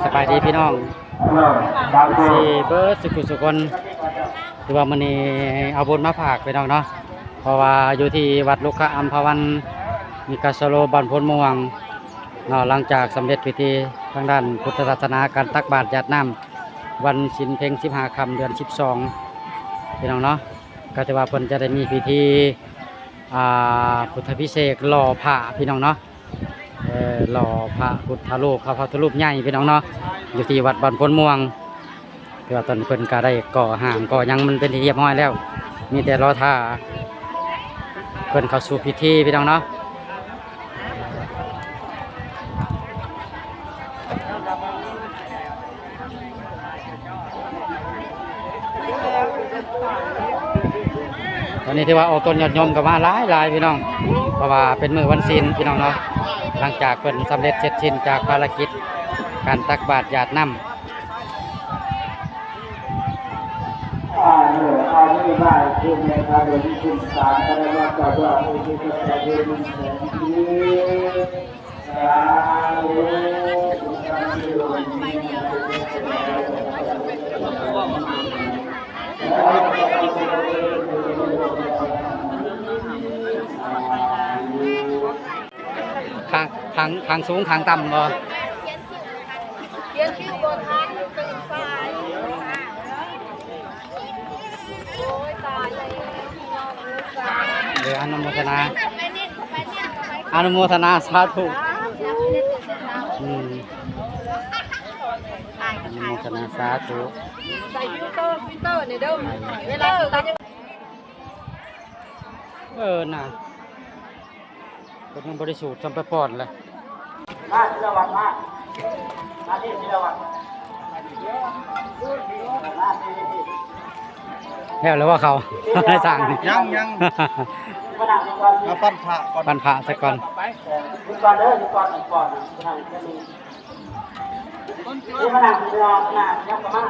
ສະບາຍດີພີ່ນ້ອງ ເອັຟຊີ ເບິດສຸຂູສຸຄົນ. ຖືວ່າມື້ນີ້ເອົາບຸນມາຝາກພີ່ນ້ອງເນາະ ເພາະວ່າຢູ່ທີ່ວັດລຸກຂະອຳພະວັນ ມີກາສະໂລ ບ້ານໂພນມ່ວງເນາະ, ຫຼັງຈາກສຳເລັດພິທີທາງດ້ານພຸດທະສາສະໜາ ການຕັກບາດຢາດນ້ຳ ວັນສິນເພັງສິບຫ້າຄ່ຳເດືອນສິບສອງ ພີ່ນ້ອງເນາະ, ກໍຖືວ່າເພິ່ນຈະໄດ້ມີພິທີ ອ່າ ພຸດທະພິເສກຫຼໍ່ພະພີ່ນ້ອງເນາະ. ເອີ ຫຼໍ່ພະພຸດທະຮູບ ພະພຸດທະຮູບໃຫຍ່ພີ່ນ້ອງເນາະ ຢູ່ທີ່ວັດບ້ານໂພນມ່ວງ. ແຕ່ວ່າຕອນເພິ່ນກໍໄດ້ກໍ່ຮ່າງກໍ່ຫຍັງມັນເປັນທີ່ຮຽບຮ້ອຍແລ້ວ ມີແຕ່ລໍຖ້າເພິ່ນເຂົ້າສູ່ພິທີພີ່ນ້ອງເນາະ. ຕອນນີ້ຖືວ່າອອກຕົນຍາດໂຍມກໍມາຫຼາຍໆ ພີ່ນ້ອງ ເພາະວ່າເປັນມື້ວັນສິນພີ່ນ້ອງເນາະ, ຫຼັງຈາກເພິ່ນສຳເລັດເສັດສິ້ນຈາກພາລະກິດການຕັກບາດຢາດນ້ຳ. ຂ້າງ ຂ້າງ ຂ້າງສູງຂ້າງຕ່ຳບໍ່? ຂຽນຄິວບໍ່ທັນ ຕື່ນສາຍ. ໂອ້ຍ ຕາຍແລ້ວ ເດີ ອະນຸໂມທະນາ ອະນຸໂມທະນາ ສາທຸ. ອືມ ອະນຸໂມທະນາ ສາທຸ. ໃສ່ຟິວເຕີ ຟິວເຕີນີ້ເດີ ເວລາ ເອີ ນະ. ເພິ່ນຍັງບໍ່ໄດ້ສູບຊ້ຳ ໄປປ້ອນແຫຼະ. ມາ ສິລະວັດ ມາ ມາທີ່ສິລະວັດ ມາທີ່ ແລ້ວແລ້ວວ່າເຂົາ ໃຫ້ສ້າງ ຍັງ ຍັງ ມານັ່ງກ່ອນ ມາປັ້ນພະກ່ອນ ປັ້ນພະຊະກ່ອນ ເອີ ຢູ່ກ່ອນເດີ ຢູ່ກ່ອນ ຢູ່ກ່ອນ ມານັ່ງ ມານັ່ງ ມານັ່ງ ມານັ່ງ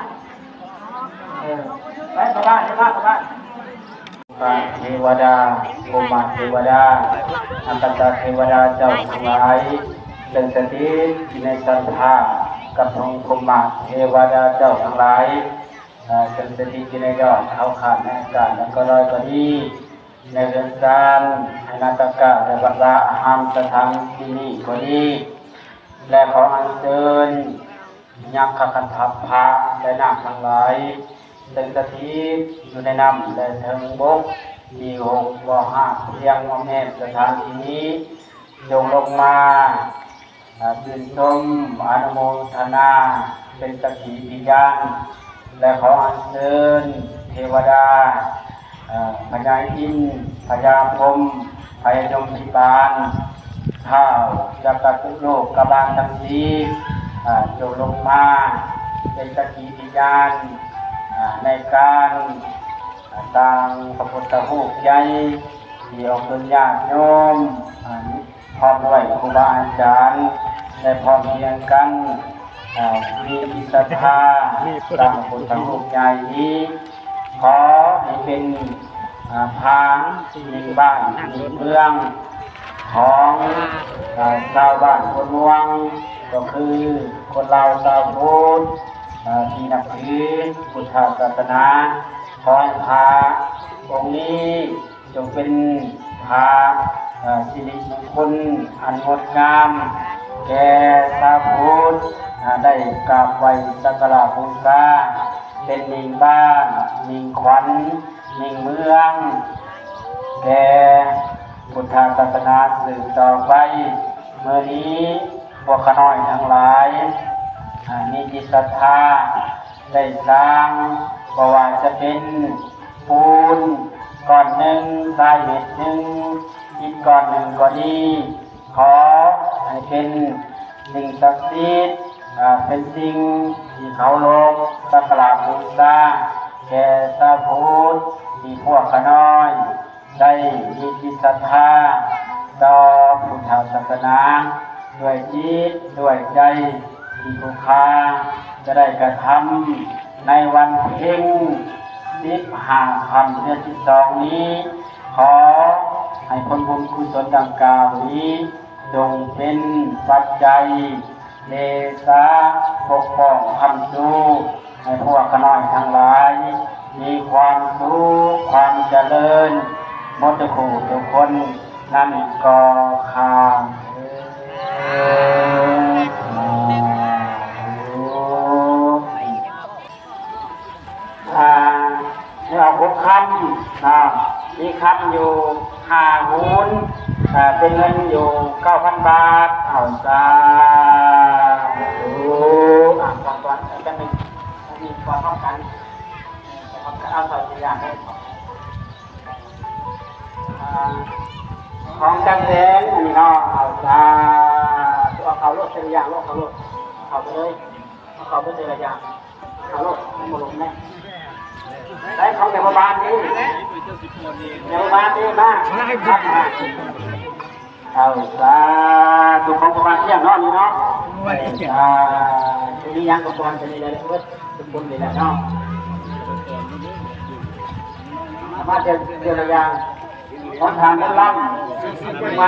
ເອີ ໄປ ເຂົ້າບ້ານ ເຂົ້າບ້ານ ເຂົ້າບ້ານ. ເທວະດາ ພົມມະເທວະດາ ອາກາສະເທວະດາເຈົ້າທັງຫຼາຍ ເຊິ່ງສະຖິດຢູ່ໃນສັດທາກັບພະພົມມະເທວະດາເຈົ້າທັງຫຼາຍ ເຊິ່ງສະຖິດຢູ່ໃນຍອດເຂົາຂາດໃນອາກາດ ແລະ ກໍລອຍກໍດີ ໃນເຮືອນຊານ ໃນນາຕະກະ ແລະ ວັດວາອາຮາມສະຖານທີ່ນີ້ກໍດີ ແລະ ຂໍອັນເຊີນ ຍັກຂະຄັນທັບພະ ແລະ ນາກທັງຫຼາຍ ເຊິ່ງສະຖິດຢູ່ໃນນ້ຳ ແລະ ເທິງບົກ ທີ່ຫົກບໍ່ຮາກພຽງອ້ອມແນບສະຖານທີ່ນີ້ ຈົ່ງລົງມາ ອາ ຊື່ນຊົມ ອະນຸໂມທະນາ ເປັນສັກຂີພິຍານ ແລະ ຂໍອັນເຊີນເທວະດາ ເອີ ພະຍາອິນ ພະຍາພົມ ພະຍາຍົມພິບານ ທ້າວຈັກກະຕຸໂລກະບານທັງສີ່ ເອີ ຈົ່ງລົງມາເປັນສັກຂີພິຍານ ເອີ ໃນການ ເອີ ສ້າງພະພຸດທະຮູບໃຫຍ່ ທີ່ອອກຕົນຍາດໂຍມ ເອີ ພ້ອມດ້ວຍຄູບາອາຈານ ໄດ້ພ້ອມພຽງກັນ ເອີ ມີຈິດສັດທາສ້າງພຸດທະຮູບໃຫຍ່ນີ້ ຂໍໃຫ້ເປັນ ເອີ ທາງໜຶ່ງບ້ານໜຶ່ງເມືອງຂອງ ເອີ ຊາວບ້ານໂພນມ່ວງ ກໍຄືຄົນລາວຊາວພຸດ ເອີ ທີ່ນັບຖືພຸດທະສາສະໜາ. ຂໍໃຫ້ພະອົງນີ້ ຈົ່ງເປັນພະ ເອີ ສິລິມຸງຄຸນອັນງົດງາມ ແກ່ຊາວພຸດ ເອີ ໄດ້ກາບໄຫວ້ສັກກາລະບູຊາ ເປັນໜິ່ງບ້ານ ໜິ່ງຂວັນ ໜິ່ງເມືອງ ແກ່ພຸດທະສາສະໜາສືບຕໍ່ໄປ. ມື້ນີ້ພວກຂ້ານ້ອຍທັງຫຼາຍ ເອີ ມີຈິດສັດທາ ໄດ້ສ້າງ ບໍ່ວ່າຈະເປັນປູນກ້ອນໜຶ່ງ ຊາຍເມັດໜຶ່ງ ອິດກ້ອນໜຶ່ງກໍດີ, ຂໍໃຫ້ເປັນສິ່ງສັກສິດ ເອີ ເປັນສິ່ງທີ່ເຄົາລົບສັກກາລະບູຊາແກ່ຊາວພຸດ ທີ່ພວກຂ້ານ້ອຍ ໄດ້ມີຈິດສັດທາຕໍ່ພຸດທະສາສະໜາ ດ້ວຍຈິດດ້ວຍໃຈທີ່ຜູ້ຂ້າຈະໄດ້ກະທຳໃນວັນເພັງສິບຫ້າຄ່ຳເດືອນສິບສອງນີ້, ຂໍໃຫ້ຜົນບຸນກຸສົນດັ່ງກ່າວນີ້ ຈົ່ງເປັນປັດໄຈ ເມດຕາປົກປ້ອງຄ້ຳຊູ ໃຫ້ພວກຂ້ານ້ອຍທັງຫຼາຍ ມີຄວາມສຸກ ຄວາມຈະເລີນ ໝົດທຸກຜູ້ທຸກຄົນ ນັ້ນກໍຂ້າເທີນ ສາທຸ. ອ່າ ແລ້ວຫົກຄຳ ອ່າ ມີຄຳຢູ່ຫ້າຫູນ ອ່າ ເປັນເງິນຢູ່ເກົ້າພັນບາດ. ເອົາ ສາທຸ. ອ່າ ກ່ອນ ກ່ອນ ແປັບໜຶ່ງ ມີກ່ອນພ້ອມກັນ ເອົາເຂົ້າຊິຢ່າງເດີ ອ່າ ຂອງຈັນແສງ ອັນນີ້ເນາະ. ເອົາ ສາທຸ. ເອົາເຂົ້າໂລດ ເອົາເຂົ້າໂລດ ເຂົ້າໄປເລີຍ ເອົາເຂົ້າໄປເລີຍ ເອົາໂລດ ມັນບໍ່ລົງແນ່. ໄດ້ຂອງແມ່ພໍ່ບ້ານນີ້ ແມ່ພໍ່ບ້ານນີ້ ມາ ມາ ມາ. ເອົາ ສາທຸ ຂອງພໍ່ບ້ານທ່ຽງເນາະ ນີ້ເນາະ. ເອີ ສາທຸ ມີຫຍັງກໍກ່ອນໄປນີ້ແຫຼະ ເບິດທຸກຄົນນີ້ແຫຼະເນາະ. ມາເທື່ອ ເທື່ອລະຢ່າງ ຂອງທ່ານບຸນລຳ ໃໝ່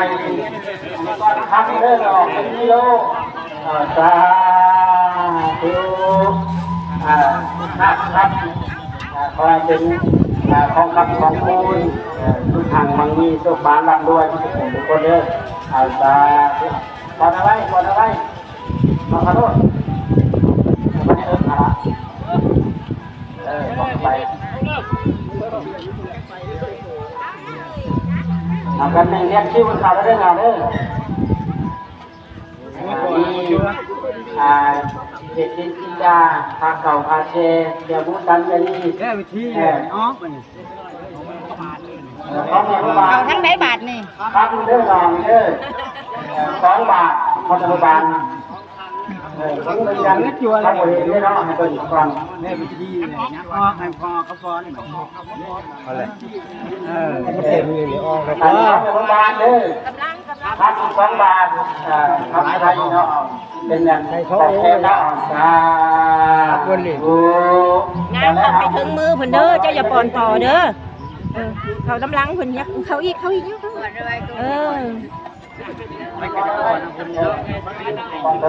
ກ່ອນຄຳເດີ ອອກເປັນກິໂລ. ເອີ ສາທຸ. ອ່າ ຄັບ ຄັບ ອ່າ ຂໍໃຫ້ເປັນ ອ່າ ຂອງຄຳຂອງຄູນ ເອີ ສຸກຮັ່ງມັ່ງມີ ໂຊກໝານລ່ຳລວຍ ທຸກຜູ້ທຸກຄົນເດີ. ເອົາ ສາທຸ. ກ່ອນເອົາໄວ້ ກ່ອນເອົາໄວ້ ມາຂະໂທດ ເອົາໄວ້ໃຫ້ເອີ້ນຫາລະ. ເອີ ບອກໄປ ເອົາກັນ ແບ່ງລຽນຄິວກັນເຂົ້າເດີ ເອົາເດີ. ອ່າ ມີ ອ່າ ເຮັດກິນກິນຢາ ພາເຂົ້າພາແຊ່ ເຈົ້າໝູຕັນກະດີ ແກ້ວິທີ ເອີ ອອກ ເອີ ຂອງແມ່ນບາດ ເຂົ້າທາງໃດບາດນີ້? ຄັບເດີ ນ້ອງເດີ ເອີ ສອງບາດ ຂອງແມ່ນບາດ. ເອີ ເບິ່ງນຳກັນ ເຂົາບໍ່ເຫັນເດ້ເນາະ ໃຫ້ເບິ່ງກ່ອນ ແມ່ນວິທີ ອອກໃຫ້ພໍ່ເຂົາກ່ອນ. ເອົາແຫຼະ ເອີ ມັນເຕັມຢູ່ນີ້ ອອກແລ້ວ ອັນນີ້ຂອງແມ່ນບາດເດີ ຄັບສອງບາດ ເອີ ຄັບໄທເນາະ ເປັນຫຍັງ ໃສ່ຂອງແທ້ເນາະ. ສາທຸ. ງານເຂົ້າໄປເຖິງມືເພິ່ນເດີ ເຈົ້າຢ່າປ່ອນຕໍ່ເດີ. ເອີ ເຂົ້ານຳຫຼັງເພິ່ນ ເຂົ້າອີກ ເຂົ້າອີກ ເອີ. ໄປກ່ອນ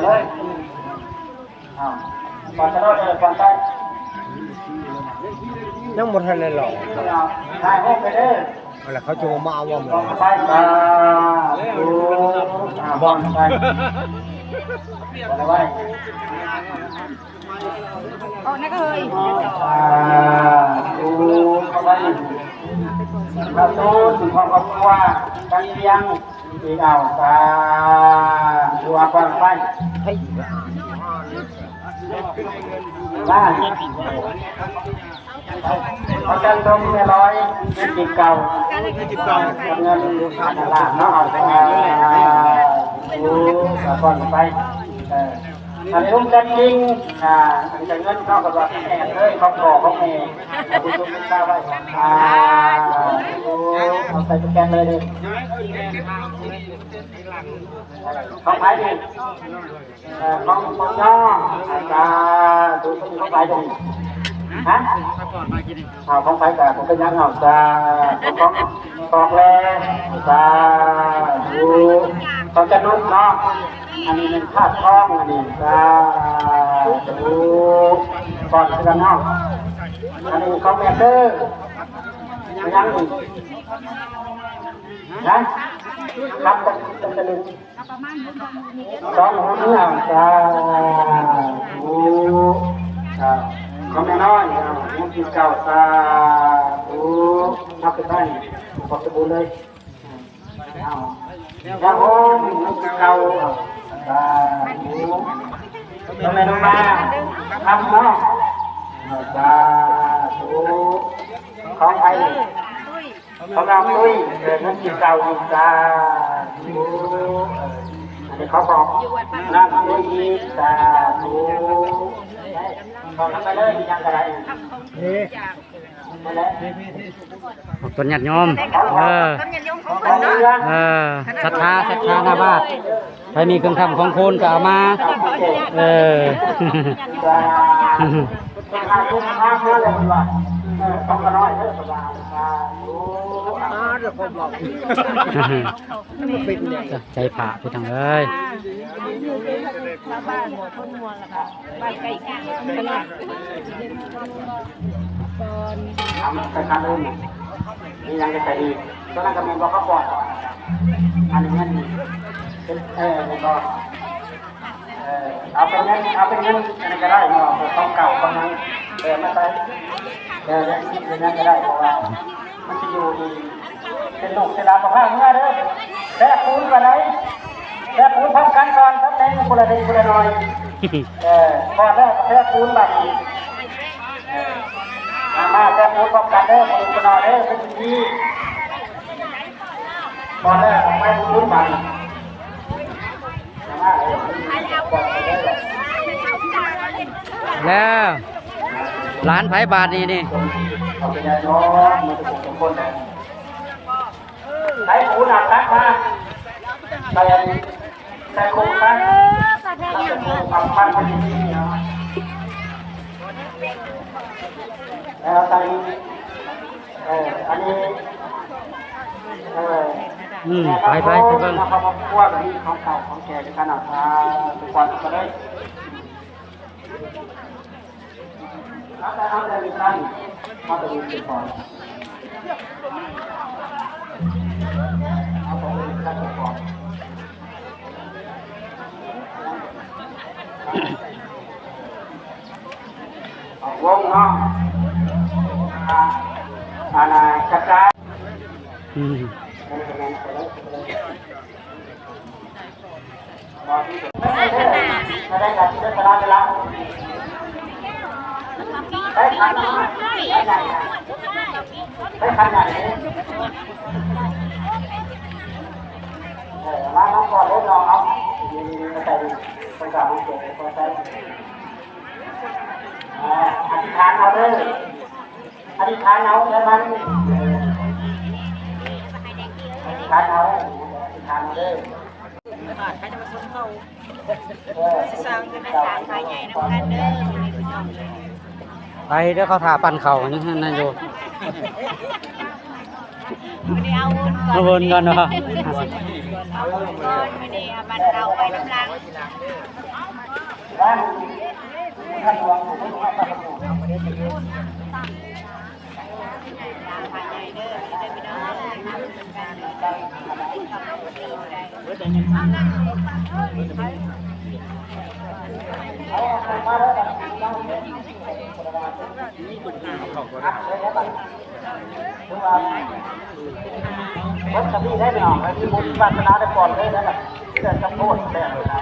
ເລີຍ ອ້າວ ກ່ອນເລີຍ ກ່ອນໄປ ຍັງບໍ່ທັນໄດ້ຫຼອກ ຖ່າຍຮູບໄປເດີ. ເອົາລະ ເຂົາຈະມາເອົາບໍ່? ກ່ອນໄປ ສາທຸ ອ່າ ບໍ່ ກ່ອນໄປ ກ່ອນໄປ. ອອກນະເອີຍ ສາທຸ ຂອບໃຈ ສາທຸ ຂອບຄຸນ ກັນພຽງ ອີກເອົາ ສາທຸ ກ່ອນໄປ ມາ ເອົາຈັນຕົງແມ່ລອຍ ເງິນກີບເກົ່າ ເງິນກີບເກົ່າ ເງິນລ້ານເນາະ ເອົາ ສາທຸ ກ່ອນໄປ ເອີ. ອັນນີ້ລຸງຈັນຈິງ ອ່າ ອັນນີ້ກໍເງິນເນາະ ກໍວ່າແມ່ເອີຍ ຂອງພໍ່ຂອງແມ່ ເອົາບຸນສຸກບຸນຕາໄວ້ ອ່າ ໂອ້ ເອົາໃສ່ສະແກນເລີຍເດີ ຂອງໃຜນີ້? ເອີ ຂອງ ຂອງນ້ອງ ອ່າ ສາທຸ ຂອງໃຜນີ້? ຮະ? ເອົາ ຂອງໃຜກໍບໍ່ເປັນຫຍັງ ເອົາ ສາທຸ ຂອງ ຂອງແລ ສາທຸ ຂອງຈະນຸກເນາະ ອັນນີ້ແມ່ນທາດທອງ ອັນນີ້ ສາທຸ ກ່ອນຄືກັນເນາະ ອັນນີ້ຂອງແມ່ເດີ ຍັງອີກ ນະ ຄັບ ຈະລຶກ ສອງຫຸນ ເອົາ ສາທຸ ເອົາ ຂອງແມ່ນ້ອຍ ເອົາ ຍັງກິນເຂົ້າ ສາທຸ ນັບໄປໃສ່ ຂອບໃຈບຸນເລີຍ ເອົາ ຢ່າໂຮມ ຍັງກິນເຂົ້າ ເອົາ ສາທຸ ຂອງແມ່ນ້ອຍມາ ຄຳເນາະ ເອົາ ສາທຸ ຂອງໃຜ? ຂອງນາງຕຸ້ຍ ເອີ ເງິນກິນເຂົ້າອີກ ສາທຸ ເອີ ອັນນີ້ເຂົາຂອງນາງຕຸ້ຍອີກ ສາທຸ ຂອງນຳໄປເລີຍ ຍັງກໍໄດ້ ເອີ ນັ້ນແຫຼະ ຂອບຄຸນຍາດໂຍມ ເອີ ຂອບຄຸນເນາະ ເອີ ສັດທາ ສັດທາໜ້າບາດ ໃຜມີເຄື່ອງຄຳຂອງຄູນກໍເອົາມາ ເອີ ໃຈພະພີ່ນ້ອງເອີຍ. ຊາວບ້ານຫົວຄົນມ່ວນ ແລ້ວກໍບ້ານໃກ້ຄຽງ ຕະຫຼາດ ກ່ອນ ຖາມໄປທາງອື່ນ ມີຫຍັງຈະໃສ່ອີກ? ຕົວນັ້ນກໍແມ່ນບໍ່ ເຂົ້າປອດ? ອັນນີ້ເງິນ ເອີ ແມ່ນບໍ່? ເອີ ເອົາເປັນເງິນ ເອົາເປັນເງິນອັນນັ້ນກໍໄດ້ເນາະ ຂອງເກົ່າຂອງຫຍັງ ເອີ ມາໃສ່ ເອີ ແລະຊິເປັນຫຍັງກໍໄດ້ ເພາະວ່າມັນຊິຢູ່ດີ ເປັນລູກເປັນຫຼານ ບໍ່ພາເມືອເດີ ແບກປູນກ່ອນໄດ໋ ແບກປູນພ້ອມກັນກ່ອນ ແບກຄົນລະເລັກຄົນລະນ້ອຍ ເອີ ກ່ອນແລ້ວກໍແບກປູນບາດນີ້ ເອີ ມາ ມາແບກປູນພ້ອມກັນເດີ ຄົນລະນ້ອຍເດີ ເປັນພິທີ ກ່ອນແລ້ວກໍແບກປູນບາດນີ້. ແລ້ວ ຫຼານໃຜບາດນີ້ນີ້? ໃຊ້ປູນໜັກຕັກມາ ໃສ່ ໃສ່ໂຄງຄັນ ໃສ່ໂຄງຄັນ ແລ້ວໃສ່ ເອີ ອັນນີ້ ເອີ ອືມ ໄປ ໄປ ໄປເບິ່ງ ຄອບຄົວກໍມີຂອງເກົ່າຂອງແກ່ຢູ່ຂະໜາດ ອ່າ ທຸກຄົນກໍໄດ້ ເອົາແຕ່ ເອົາແຕ່ມີຕັງ ເອົາແຕ່ມີຕິດກ່ອນ ເອົາແຕ່ມີຕັງກ່ອນ. ອອກວົງເນາະ ອ່າ ອັນນ່າ ກະຈາຍ ອືມ ໄດ້ກັນເວລາ ໄດ້ຄັນ ໄດ້ຄັນໃຫຍ່ ເອີ ມາ ມາກ່ອນເລີຍນ້ອງເນາະ ນີ້ໆໆ ມາໃສ່ ເພິ່ນກໍເອົາໃສ່ ເພິ່ນໃສ່ ອ່າ ອະທິຖານເອົາເດີ ອະທິຖານເອົາ ແລ້ວມັນ ອະທິຖານເອົາ ອະທິຖານເອົາເດີ ເອີ ໄປເດີ ເຂົາຖ້າປັ້ນເຂົ້າ ຍັງນັ້ນຢູ່. ເອົາວົນກ່ອນເນາະ ເອົາວົນກ່ອນ ມື້ນີ້ເອົາປັ້ນເຂົ້າໄວ້ນຳຫຼັງ ເພິ່ນກໍມີໄດ້ພີ່ນ້ອງ ມີບຸນວາສະໜາໄດ້ກ່ອນເລີຍນະ ເພື່ອສຳໂພດແລ້ວນະ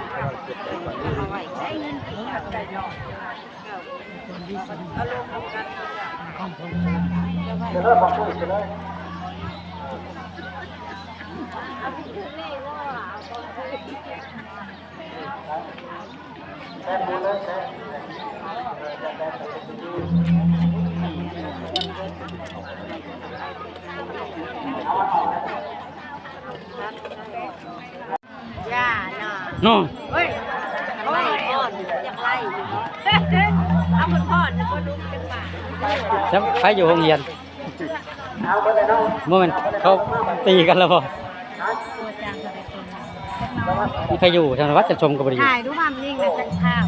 ເດີ ບອກເລີຍ ເດີ. ຢ່າເນາະ ເນາະ ເຮີ້ຍ ເອົາໄປກ່ອນ ຢາກໄລ່ຢູ່ ເອົາເພິ່ນກ່ອນ ແລ້ວກໍລຸກຂຶ້ນມາ ແລ້ວໃຜຢູ່ໂຮງຮຽນ? ບໍ່ແມ່ນເຂົາຕີກັນແລ້ວບໍ່? ມີໃຜຢູ່ທາງວັດຈັນຊົມກໍບໍ່ໄດ້ຢູ່ ຖ່າຍຮູບພາບນິ່ງນະຈັນຂ້າວ.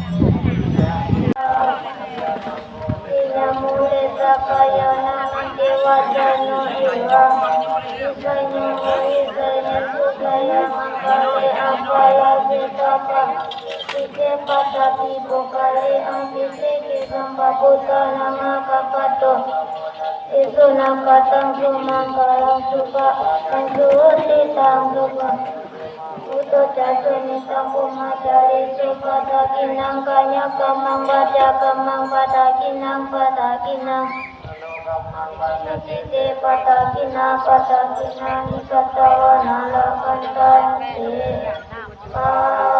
Sunakkhattaṃ sumaṅgalaṃ supabhātaṃ suhuṭṭhitaṃ sukhaṇo sumuhutto ca suyiṭṭhaṃ brahmacārisu padakkhiṇaṃ kāyakammaṃ vācākammaṃ padakkhiṇaṃ padakkhiṇaṃ manokammaṃ paṇidhī te padakkhiṇā padakkhiṇāni katvāna labhantatthe padakkhiṇe.